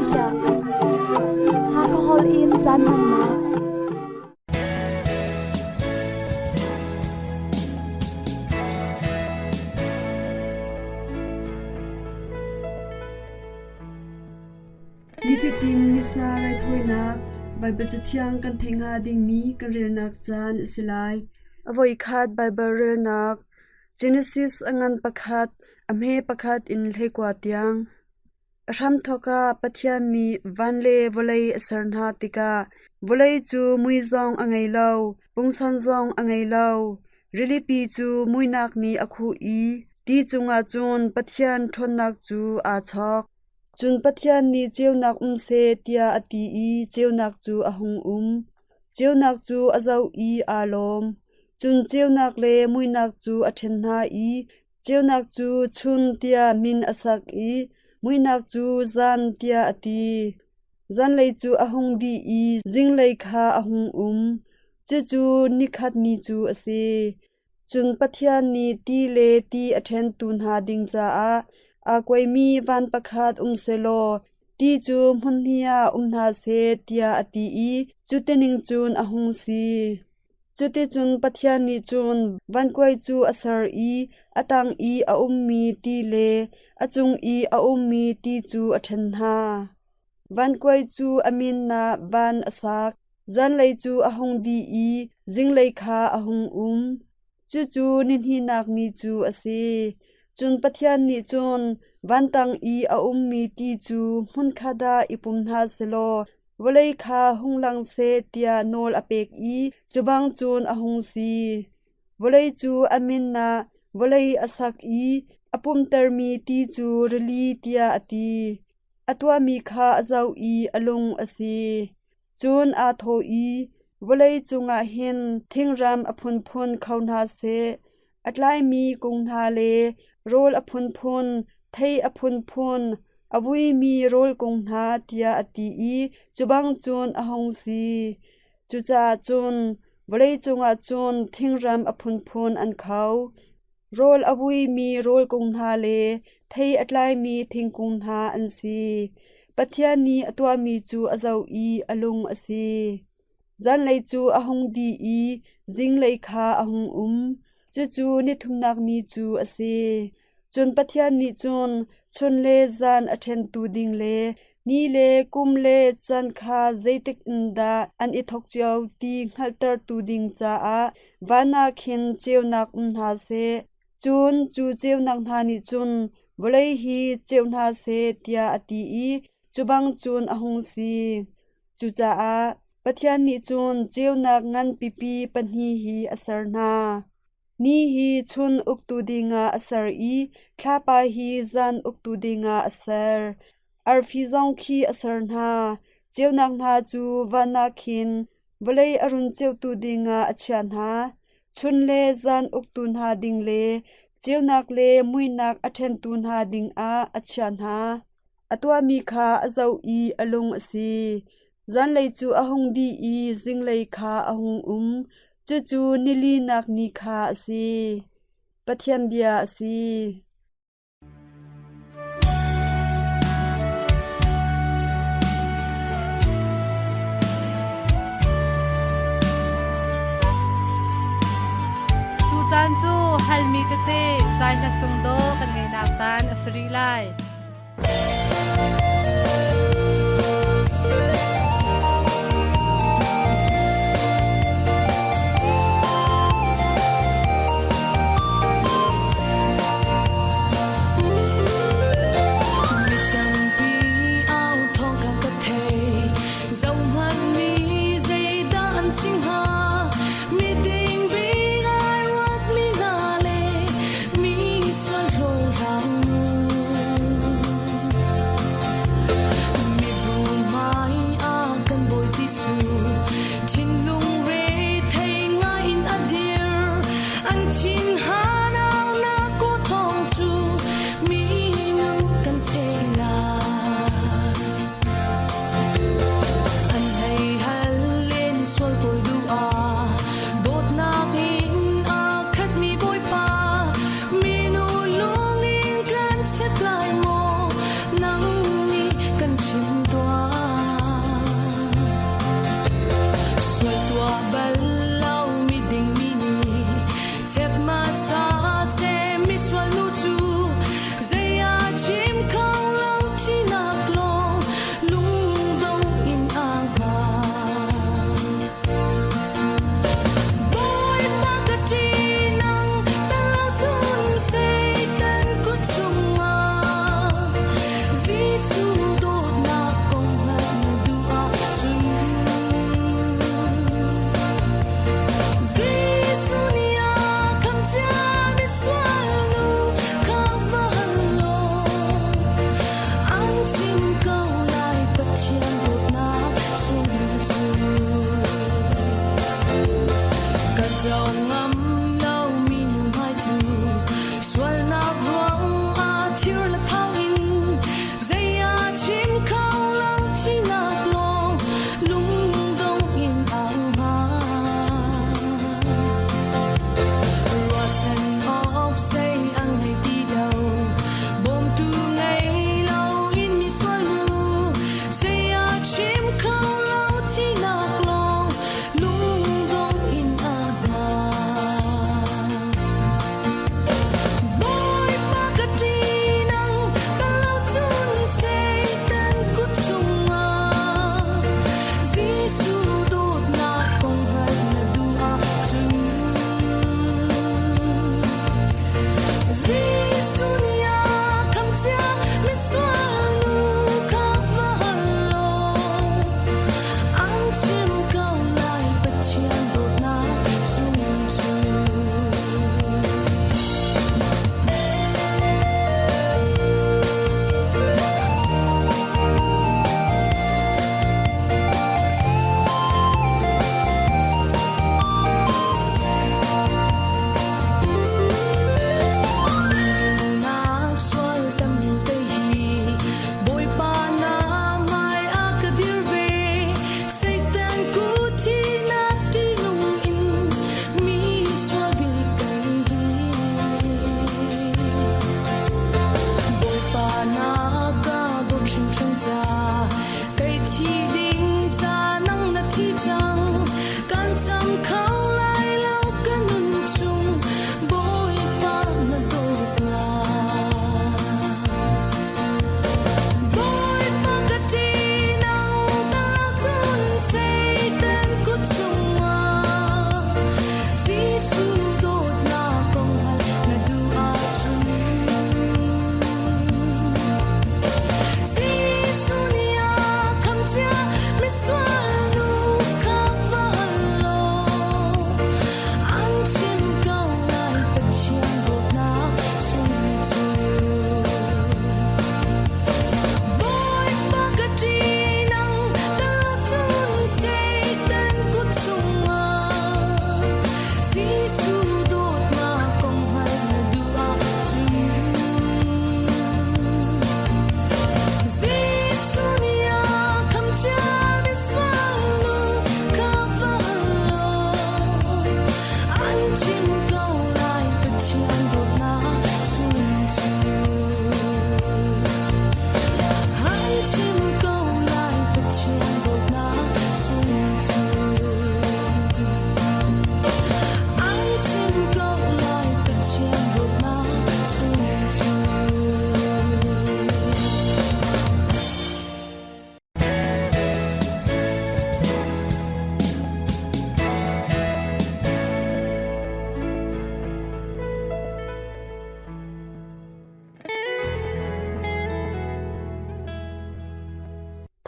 Asia. Hakha holh in caan hmannak. Nifatin Missa raithawinak Baibal Cathiang kan theih hnga dingmi kan relnak caan a si lai. A voikhat Baibal relnak Genesis a ngan pakhat, a hme pakhat in hleikua tiang. A hramthawk ah Pathian nih van le vawlei a ser hna tikah vawlei cu mui zong a ngei lo, pungsan zong a ngei lo. Rilipi cu muihnak nih a khuh i ti cungah cun Pathian ṭhawnnak cu aa chawk. Cun Pathian nih ceunak um seh tiah a ti i ceunak cu a hung um. Ceunak cu a zoh i aa lawm. Cun ceunak le muihnak cu a ṭhen hna i ceunak cu chun tiah min a sak i muihnak cu zan tiah a ti. Zanlei cu a hung dih i zinglei kha a hung um. Cucu nikhat ni cu a si. Cun Pathian nih ti le ti a ṭhentu hna ding caah aa kuaimi van pakhat um sehlaw ti cu hmunhnih ah um hna seh tiah a ti i cutining cun a hung si. Cuticun Pathian nih cun vankuai cu a ser i a tang i a ummi ti le a cung i a ummi ti cu a ṭhen hna. Vankuai cu a min ah van a sak. Zanlei cu a hung dih i zinglei kha a hung um. Cucu nihnihnak ni cu a si. Cun Pathian nih cun vantang i a ummi ti cu hmunkhat ah i pum hna sehlaw vawlei kha hung lang seh tiah nawl a pek i cu bang cun a hung si. Vawlei cu a min ah vawlei a sak i a pumtermi ti cu rili tiah a ti. A tuahmi kha a zoh i a lung a si. Cun aa thawh i, Vawlei cungah hin thingram a phunphun kho hna seh, a tlaimi kung hna le rawl a phunphun, thei a phunphun, a vuimi rawl kung hna, tiah a ti i cu bang cun a hung si. Cucaah cun vawlei cungah cun thingram a phunphun an kho. Rawl a vuimi rawl kung hna le thei a tlaimi thingkung hna an si. Pathian nih a tuahmi cu a zoh i a lung a si. Zanlei cu a hung dih i zinglei kha a hung um. Cucu nithumnak ni cu a si. Cun Pathian nih cun chun le zan a ṭhentu ding le ni le kum le caan kha zeitik in dah an i thawk cio ti hngalhtertu ding caah van ah khin ceunak um hna seh. Cun cu ceunak hna nih cun vawlei hi ceu hna seh tiah a ti i cu bang cun a hung si. Cucaah Pathian nih cun ceunak ngan pipi pahnih hi a ser hna. Ni hi chun uktu dingah a ser i thlapa hi zan uktu dingah a ser. Arfi zong khi a ser hna. Ceunak hna cu van ah khin vawlei a run ceutu dingah a chiah hna. Chun le zan uktu hna ding le ceunak le muihnak a ṭhentu hna dingah a chiah hna. A tuahmi kha a zoh i a lung a si. Zanlei cu a hung dih i zinglei kha a hung um. Cucu nilinak ni kha a si. Pathian bia a si. Tucaan cu halmi tete zai hla sung dawh kan ngeihnak caan a si rih lai. Mi tampi au thawng kan ka thei zohhmanh mi zeidah an si hnga miding bik ai ruat mi hna le mi sual hlawhhlang nu mibu hmai ah kan Bawi Jesuh thinlung rethei ngai in a dir an thin hanaunak aw thawng cu minu kan cheh lai an hei hal len sual tawi duh ah dawtnak in a khatmi Bawipa minu lung in kan chep lai maw nang nih kan chim tuah.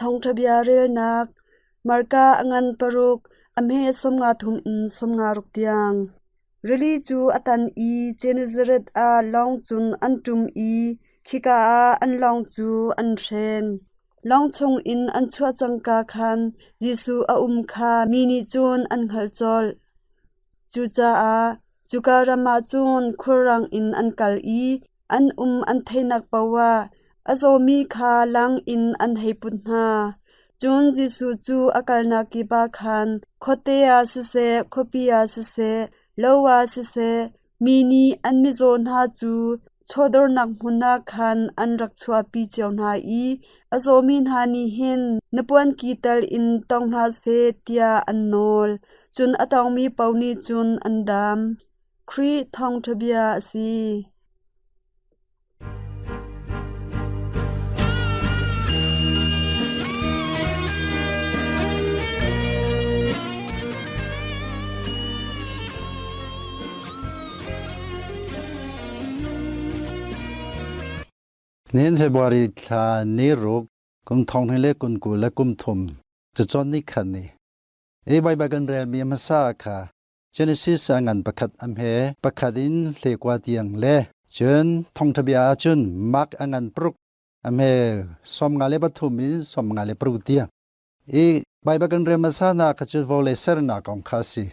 Thawngṭha bia relnak Marka a ngan paruk, a hme 53 in 56 tiang. Rili cu a tan i Gennesaret ah lawng cun an ṭum i khika ah an lawng cu an hren. Lawng chungin an chuah cangka khan Jesuh a um kha mi nih cun an hngalh colh. Cucaah cuka ram ah cun khulrang in an kal i an um an theihnak paoh ah a zawmi kha lang in an hei put hna. Cun Jesuh cu a kalnak kip ah khan khuate ah siseh, khuapi ah siseh, lo ah siseh, mi nih an mizaw hna cu chawdawrnak hmun ah khan an rak chuahpi cio hna i a zawmi hna nih hin na puanki tal in tawng hlah seh tiah an nawl. Cun a tawngmi paoh nih cun an dam. Khrih thawngṭha bia a si. Nihin February thla ni ruk kum thong hnih le kun kul le kum thum cucawn ni khat ni i Baibal kan relmi hmasa kha Genesis a ngan pakhat a hme pakhat in hlekua tiang le cun thawngṭha bia ahcun Mark a ngan paruk a hme 53 in 56 tiang. I Baibal kan rel hmasa na kha cu vawlei sernak kong kha a si.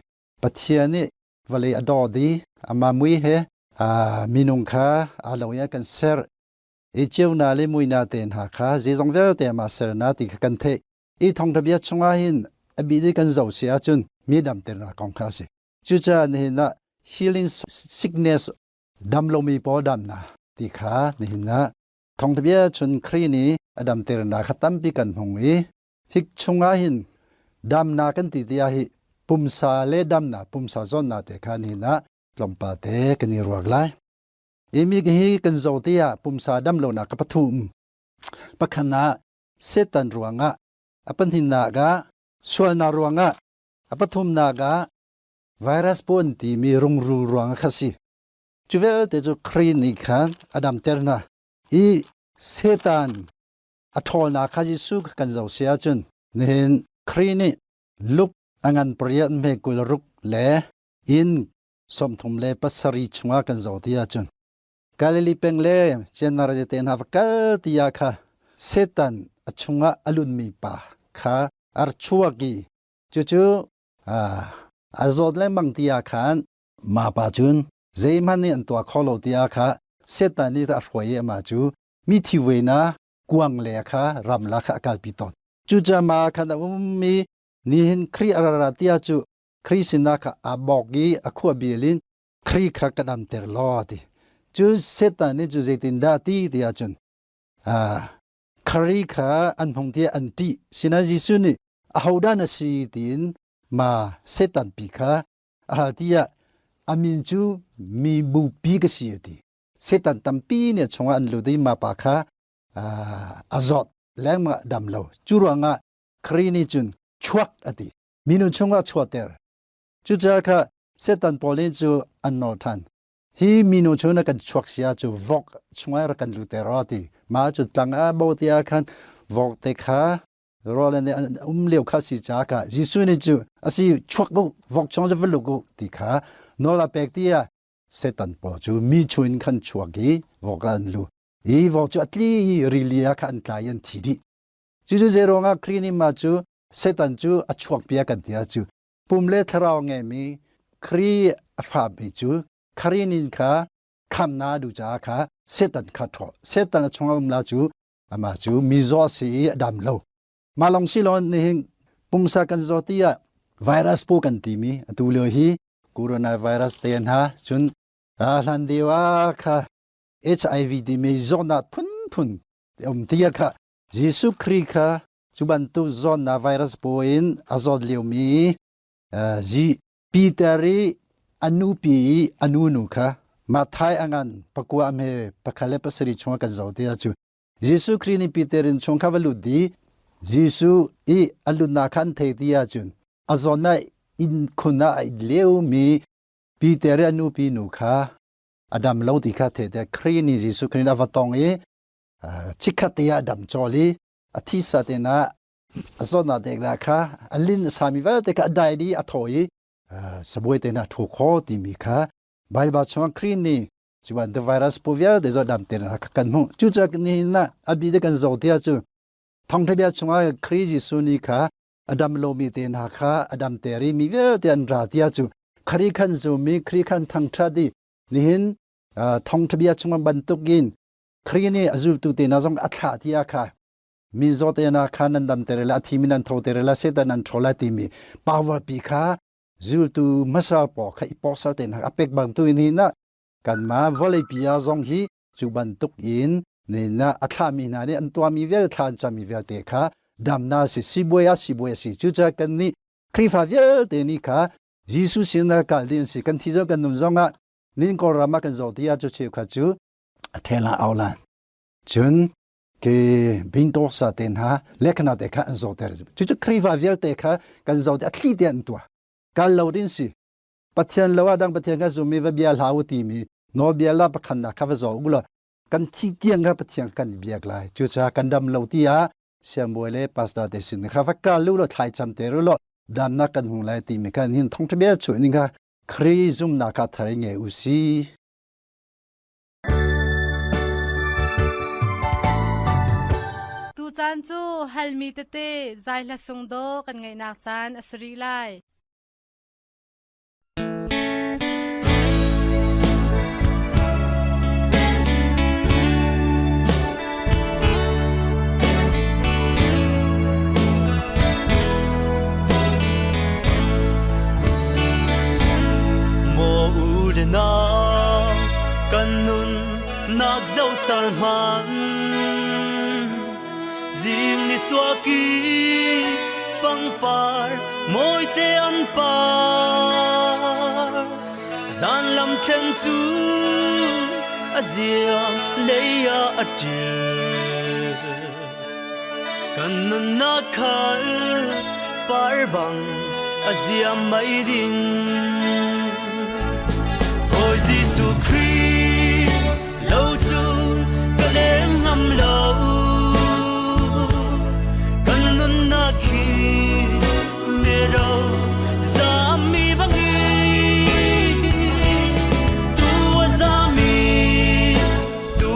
Pathian nih vawlei a daw di amah mui he minung kha aa lo i a kan ser. I ceunak le muinak te hna kha zeizong vialte amah sernak ti kha kan theih. I thawngṭha bia chungah hin a bik i kan zoh si ahcun mi damternak kong kha a si. Cucaah nihin ah healing sickness dam lomi pawl damnak ti kha nihin ah thawngṭha bia chun Khrih nih a damternak kha tampi kan hmung i hik chungah hin damnak kan ti tiah hi pumsa le damnak pumsa zawnnak te kha nihin ah tlawmpal te kan i ruak lai. I mi hi kan zoh tiah pumsa dam lonak ka pathum. Pakhat ah Satan ruangah a pahnihnak ah sualnak ruangah a pathumnak ah virus pawn timi rungrul ruangah kha si. Cu vialte cu Khrih nih khan a damter hna. I Satan a ṭhawlnak kha Jesuh kan zoh si ahcun nihin Khrih nih Luke a ngan pariat hme 26 le in 37 chungah kan zoh ti ahcun Galilee peng le Gennesaret te hna va kal tiah kha Satan a chungah a lunmi pa kha a ra chuak i cucu a zawt lengmang tiah khan mah pa cun zeihmanh nih an tuah kho lo tiah kha Satan nih a hruai i amah cu mi thi ve na kuang le kha ramla kha a kalpi tawn. Cucaah mah khan a ummi nihin Khrih a ra ra tiah cu Khrih sinah kha aa bawk i a khua bil in Khrih kha ka damter law ti. Cu Satan nih cu zeitindah ti ti ahcun Khrih kha an hung ti an ṭih. Sinain Jesuh nih ahodah na si tiin ma Satan pi kha a hal tiah a min cu mi bupi ka si a ti. Satan tampi nih a chungah an lut i mah pa kha a zawt lengmang a dam lo. Cu ruangah Khrih nih cun chuak a ti. Minu chungah chuahter. Cucaah kha Satan pawl nih cu an nawl ṭhan. Hi minu cu na kan chuak sia cu vok chungah rak kan luter aw ti. Mah cu tlang ah bo ti ah khan vok te kha rawl an um lio kha si ca kha Jesuh nih cu asi chuak u vok chung cu va luk u ti kha nawl a pek ti ah Satan pawl cu mi chung in khan chuak i vok ah an lu. I vok cu a tli i rili ah kha an tla i an thi dih. Cucu zeiruangah Khrih nih mah cu Satan cu a chuak piak kan ti ah cu pum le thlarau ngeimi Khrih a fami cu Khrih nin kha khamna du caah kha Satan kha ṭhaw. Satan a chungah um la cu amah cu mizaw si i a dam lo. Mah lawng si lo nihin pumsa kan zaw ti ah virus pu kan timi atu lio hi coronavirus te hna cun hlan deu ah kha HIV timi zawtnak phunphun um ti ah kha Jesuh Khrih kha cu bantuk zawtnak virus pawl in a zawt liomi Peter i a nupi i a nunu kha Matthai a ngan pakua hme pakhat le pasarih chungah kan zoh ti cu Jesuh Khrih nih Peter in chung kha va lut di Jesuh i a lutnak kha an thei ti ahcun a zawnnak inn khun ah a leumi Peter i a nupi nu kha a dam lo ti kha thei te Khrih nih Jesuh Khrih a va tong i chikkhat te ah a dam cawl i a thisa te na A zawtnak dek la kha a lin a sami vialte kha a dai di a thaw i sabuai te na thu kho timi kha Bible chung Khrih nih cu bantuk virus pu vialte zo dam te na kan hmuh. Cucaah nihin ah a bi te kan zoh tia cu thawngtha bia chungah Khrih Jesuh nih kha a dam lomi te hna kha a dam ter i mi vialte an ra tia cu Khrih khan zumi Khrih khan thangthat i nihin thawngtha bia chungah bantukin Khrih nih a zultu te hna zong a thlah tia kha mi zaw te hna kha nan dam ter la a thi mi nan tho ter la Satan nan ṭhawl lai timi power pi kha zultu hmasa pawl kha i porsal te hna a pek bang tu in hin ah kanmah vawleipi ah zong hi cu bantuk in na a thlahmi hna nih an tuahmi vialte thla an cammi vialte kha damnak a si sibawi ah sibawi a si. Cucaah kan nih Khrihfa vialte nih kha Jesuh sin ah kal ding si kan thi zong kan nun zong ah nin Kawlram ah kan zoh ti ah cu cheukhat cu a thela au lan cun ke bintor sa te hna lekhana te kha an zohter. Cucu Khrihfa vialte kha kan zoh ti a thli te an tuah kal lo ding si. Pathian lo ah dang Pathian kha zumi va bia hlah u timi nawlbia la pakhat nak kha va zoh u law kan thi tiang kha Pathian kan biak lai. Cucaah kan dam lo ti ah siangbawi le pastor te sin kha va kal u law thlai cam te ru law damnak kan hung lai timi kha hin thongtha bia chu ning kha Khrih zumnak kha thar nge u si. Tucaan cu halmi tete zai hla sung daw kan ngaihnak caan a si rih lai. Maw u le nau kan nun nak zo sal hman zing ni suaki pangpar mawi te an par zan lam thleng cu a ziang lei ah a ṭil kan nunnak khal par bang a ziam mei ding. Bawi Jesuh Khrih lo cu ka leng ngam lo kan nunnak hi mero zami bangin tu a zami tu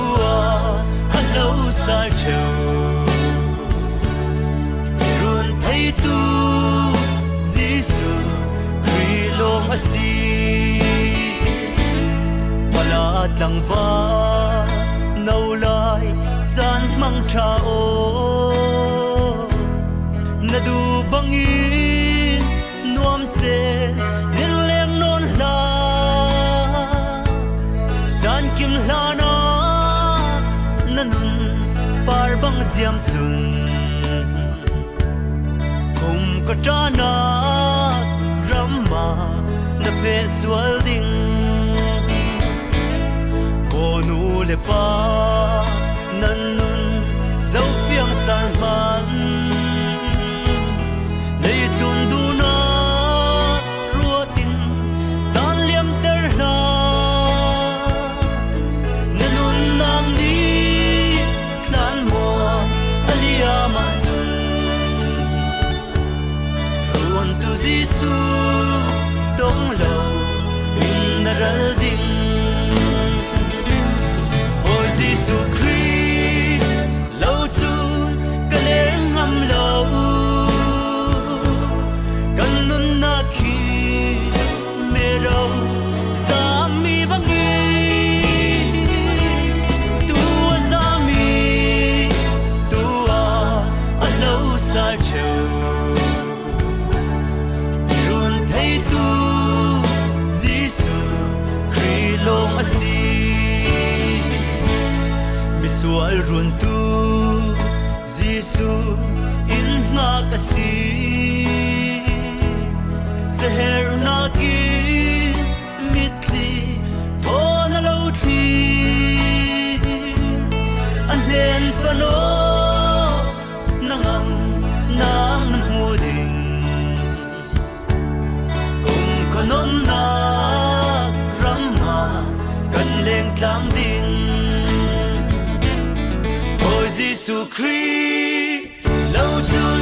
a lo sal cheu run theitu Jesuh Khrih lawng a si. Pala tlangval no lai caan hmang ṭha aw na du bangin nuam cen nin leng nawn hlah caan kim hlan ah na nun par bang ziam cun kum ka ṭanak ram ah na feh sual ding. Maw nu le pa nan nun zofiang sal hman leitlun duhnak ruatin caan liamter hna na nunnak nih thlan maw a liam ahcun ruan tu Jesuh tong lo in na ral ding. Bawi Jesuh Khrih lo cu ka leng ngam lo kan nunnak hi mero zami bangin tu a zami tu a lo sal cheu run theitu Jesuh Khrih lawng a si. Misual runtu Jesuh in hngak a si sehernak in mitthli thaw na lo thli a hnen pano na ngam nang na hmu ding kum khanomnak ram ah kan leng tlang ding. Bawi Jesuh Khrih lo cun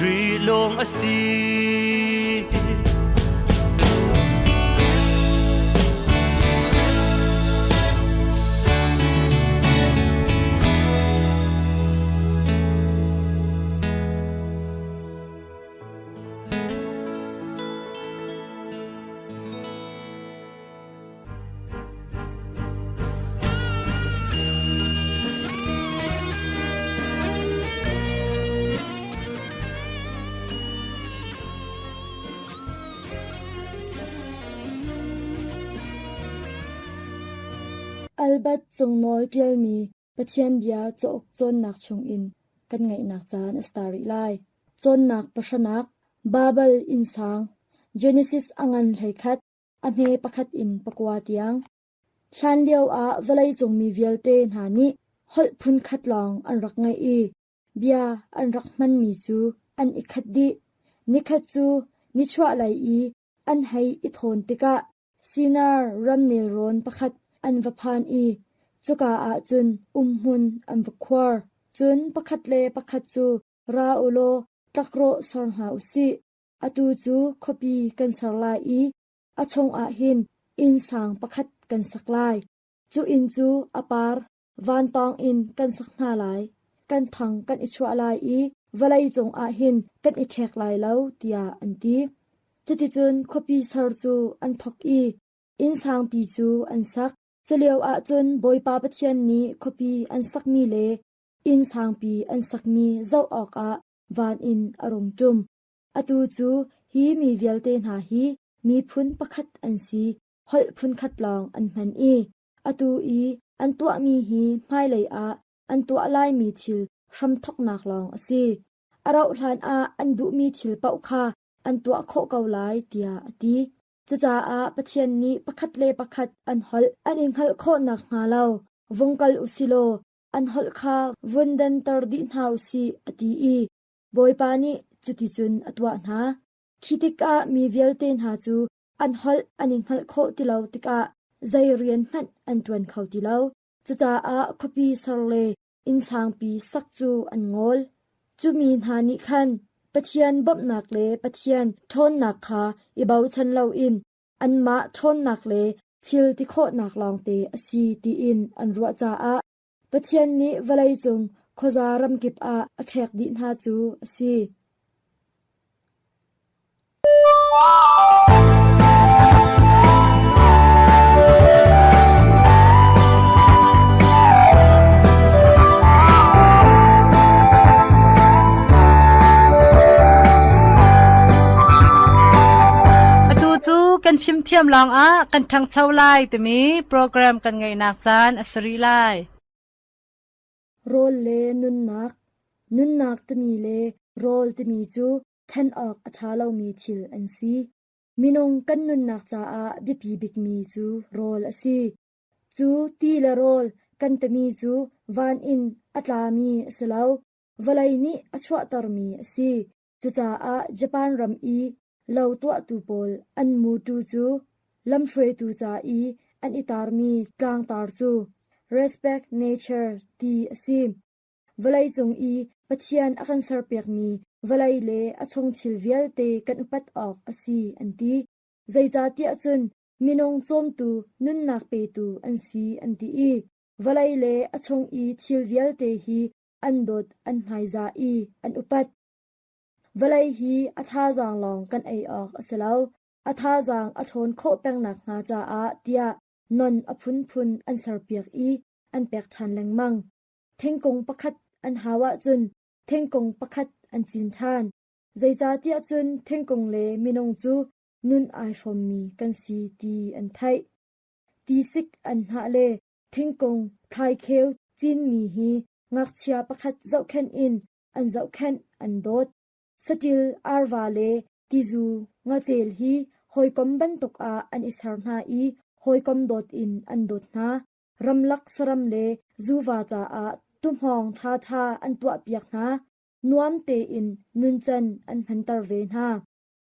Khrih lawng a si. Albert Cungnawl ṭialmi Pathian Bia cauk cawnnak chungin kan ngaihnak caan a si rih lai. Cawnnak pahranak Babel Innsang Genesis a ngan 11 a hme pakhat in pakua tiang. Hlanlio ah vawleicung mi vialte hna nih holh phunkhat lawng an rak ngeih i bia an rak hmanmi cu an i khat dih. Nikhat cu nichuahlei i an hei i thawn tikah Sinar ram nelrawn pakhat an va phan i cuka ah cun umhmun an va khuar. Cun pakhat le pakhat cu ra u law tlakrawh ser hna u sih. Atu cu khuapi kan ser lai i a chungah hin innsang pakhat kan sak lai. Cu inn cu a par vantawng in kan sak hna lai. Kan thang kan i chuah lai i vawlei cungah hin kan i ṭhek lai lo, tiah an ti. Cuticun khuapi ser cu an thawk i inn sangpi cu an sak. Culio ahcun Bawipa Pathian nih khuapi an sakmi le inn sangpi an sakmi zoh awkah van in a rung ṭum. Atu cu hi mi vialte hna hi miphun pakhat an si, holh phunkhat lawng an hman i atu i an tuahmi hi hmailei ah an tuah laimi thil hramthawknak lawng a si. A rauhhlan ah an duhmi thil paoh kha an tuah khawh ko lai tiah a ti. Cucaah Pathian nih pakhat le pakhat an holh an i hngalh khawh nakhnga lo vung kal u si law an holh kha vun danter dih hna u sih a ti i Bawipa nih cuticun a tuah hna. Khi tikah mi vialte hna cu an holh an i hngalh khawh ti lo tikah zei rian hmanh an ṭuan kho ti lo. Cucaah khuapi ser le inn sangpi sak cu an ngol. Cu mi hna nih khan Pathian bawmhnak le Pathian ṭhawnnak kha i bochan loin anmah ṭhawnnak le thil ti khawhnak lawngte a si tiin an ruah caah Pathian nih vawleicung khuaza ramkip ah a ṭhek dih hna cu a si. Atu cu kan fimthiam lawngah kan ṭhangcho lai timi program kan ngeihnak caan a si rih lai. Rawl le nunnak. Nunnak timi le rawl timi cu ṭhen awk a ṭha lomi thil an si. Minung kan nunnak caah biapi bikmi cu rawl a si. Cu ti le rawl kan timi cu van in a tlami a si lo, vawlei nih a chuahtermi a si. Cucaah Japan ram i lo tuahtu pawl an muṭu cu lamhruaitu ca i an i tarmi tlangtar cu Respect Nature ti a si. Vawleicung i Pathian a kan serpiakmi vawlei le a chung thil vialte kan upat awk a si an ti. Zeicahtiah cun minung cawmtu nunnak petu an si an ti i vawlei le a chung i thil vialte hi an dawt an hmaizah i an upat. Vawlei hi a thazaang lawng kan ei awk a si lo. A thazaang a ṭhawn khawh peng nakhnga caah tiah non a phunphun an serpiak i an pek ṭhan lengmang. Thingkung pakhat an hau ahcun thingkung pakhat an cin ṭhan. Zeicahtiah cun thingkung le minung cu nun ai hrawmmi kan si ti an theih. Tisik an hnah le thingkung thlaikheu cinmi hi ngakchia pakhat zohkhenh in an zohkhenh an dawt. Saṭil arva le tizu ngacel hi hawikom bantuk ah an i ser hna i hawikom dawt in an dawt hna. Ramlak saram le zuva caah tuhmawng ṭhaṭha an tuahpiak hna. Nuam tein nuncan an hmanter ve hna.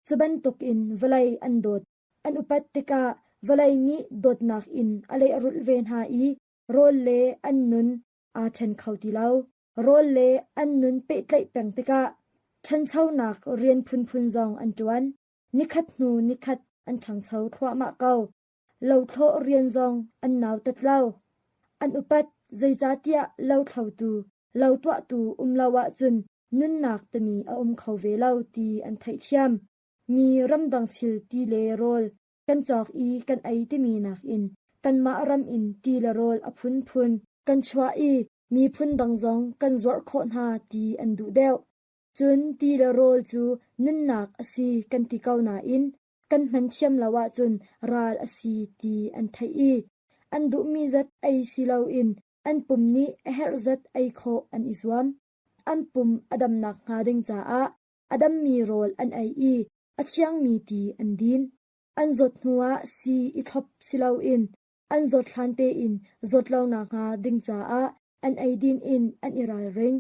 Cu bantukin vawlei an dawt, an upat tikah vawlei nih dawtnak in a lehrulh ve hna i rawl le an nun aa ṭhen kho ti lo. Rawl le an nun pehtlaih peng tikah Ṭhanchonak rian phunphun zong an ṭuan. Nikhat hnu nikhat an ṭhangcho thluahmah ko. Lothlawh rian zong an nautat lo. An upat, zeicahtiah lothlotu, lo tuahtu um lo ahcun nunnak timi a um kho ve lo ti an theihthiam. Mi ramdang thil ti le rawl kan cawk i kan ei timi nakin kanmah ram in ti le rawl a phunphun kan chuah i miphun dang zong kan zuarh khawh hna ti an duh deuh. Cun ti le rawl cu nunnak a si kan ti ko nain kan hman thiam lo ahcun ral a si ti an theih i an duhmi zat ei si loin an pum nih a herh zat ei khawh an i zuam. An pum a dam nakhnga ding caah a dammi rawl an ei i a thiangmi ti an din. An zawt hnuah sii i thlop si loin an zawt hlan tein zawt lo nakhnga ding caah an eidin in an i ralring.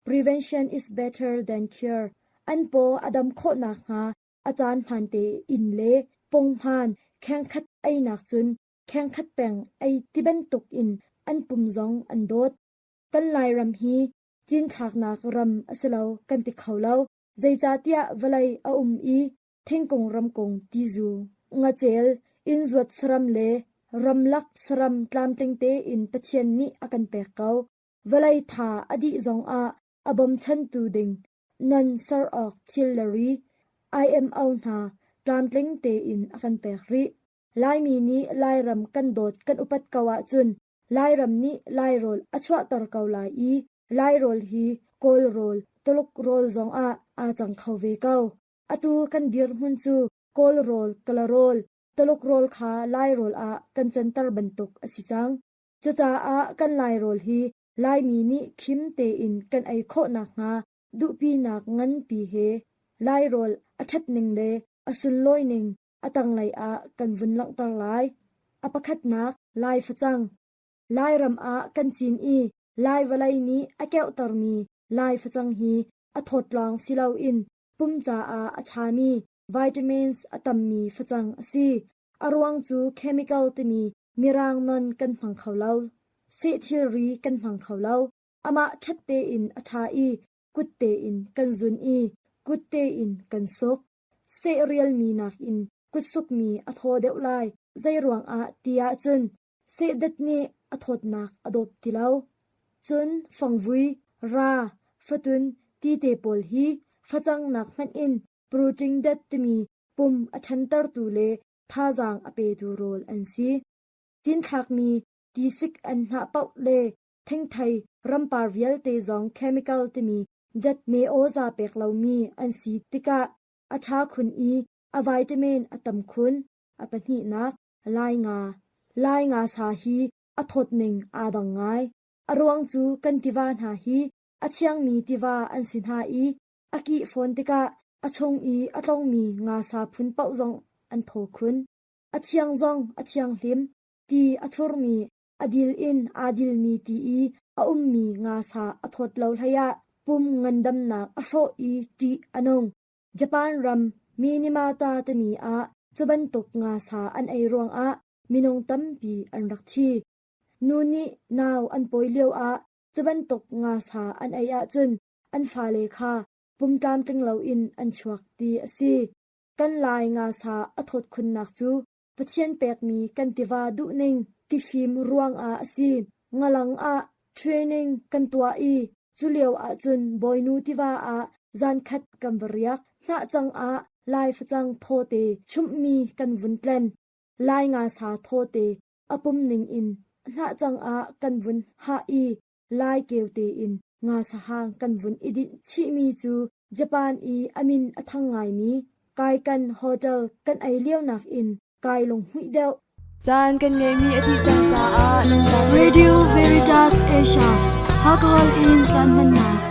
Prevention is better than cure. An paw a dam khawh nakhnga a caan hmaan tein le punghman khengkhat einak cun khengkhat peng ei ti bantuk in an pum zong an dawt. Kan Lairam hi cinthlaknak ram a si lo kan ti kho lo. Zeicahtiah vawlei a um i thingkung ramkung tizu, ngacel, innzuat saram le ramlak saram tlamtling tein Pathian nih a kan pek ko. Vawlei tha a dih zongah a bawmchantu ding nan ser awk thil le ri IMO hna tlamtling tein a kan pek rih. Laimi nih Lairam kan dawt kan upat ko ahcun Lairam nih Lairawl a chuahter ko lai i Lairawl hi Kawl rawl, Tuluk rawl zongah aa cang kho ve ko. Atu kan dirhmun cu Kawl rawl, Kala rawl, Tuluk rawl kha Lairawl ah kan canter bantuk a si cang. Cucaah kan Lairawl hi Laimi nih khim tein kan ei khawh nakhnga duhpinak nganpi he Lairawl a ṭhatning le a sunlawining a tanglei ah kan vun langhter lai. A pakhatnak Lai facang. Lairam ah kan cin i Lai vawlei nih a keuhtermi Lai facang hi a thawt lawng si loin pum caah a ṭhami vitamins a tammi facang a si. A ruang cu chemical timi mirang non kan hmang kho lo. Seh thilri kan hmang kho lo. Amah ṭhat tein a ṭha i kut tein kan zun i kut tein kan suk. Seh rialmi nakin kutsukmi a thaw deuh lai. Zeiruangah ti ahcun sehdat nih a thawtnak a dawp ti lo. Cun fangvui, ra, fatun ti te pawl hi facang nak hmanh in protein dat timi pum a ṭhantertu le thazaang a petu rawl an si. Cinthlakmi tisik an hnah paoh le thingthei rampar vialte zong chemical timi dat me-aw-za pek lomi an si tikah a ṭha khun i a vitamin a tam khun. A pahnihnak, Lai nga. Lai nga sa hi a thawtning aa dang ngai. A ruang cu kan tiva hna hi a thiangmi tiva an si hna i a kih fawn tikah a chung i a tlongmi nga sa phun paoh zong an thaw khun. A thiang zong a thianghlim. Ti a thurmi a dil in aa dilmi ti i a ummi nga sa a thawt lo hleiah pum ngandamnak a hrawh i ṭih a nung. Japan ram Minamata timi ah cu bantuk nga sa an ei ruangah minung tampi an rak thi. Nu nih nau an pawi lioah cu bantuk nga sa an ei ahcun an fale kha pum tlamtling loin an chuak ti a si. Kan Lai nga sa a thawt khunnak cu Pathian pekmi kan tiva duhning tifim ruangah a si. Ngalang ah training kan tuah i cu lio ahcun Bawinu tiva ah zankhat kan va riak. Hnahcang ah Lai facang thawte chumhmi kan vun tlen. Lai ngasa thawte a pum ning in hnahcang ah kan vun hah i Lai keu tein nga sahang kan vun i dinh chihmi cu Japan i a min a thang ngaimi Kaikan Hotel kan ei lio nakin kai lunghmuih deuh. Caan kan ngeihmi a dih cang caah nan Radio Veritas Asia, alcohol in caan hmannak.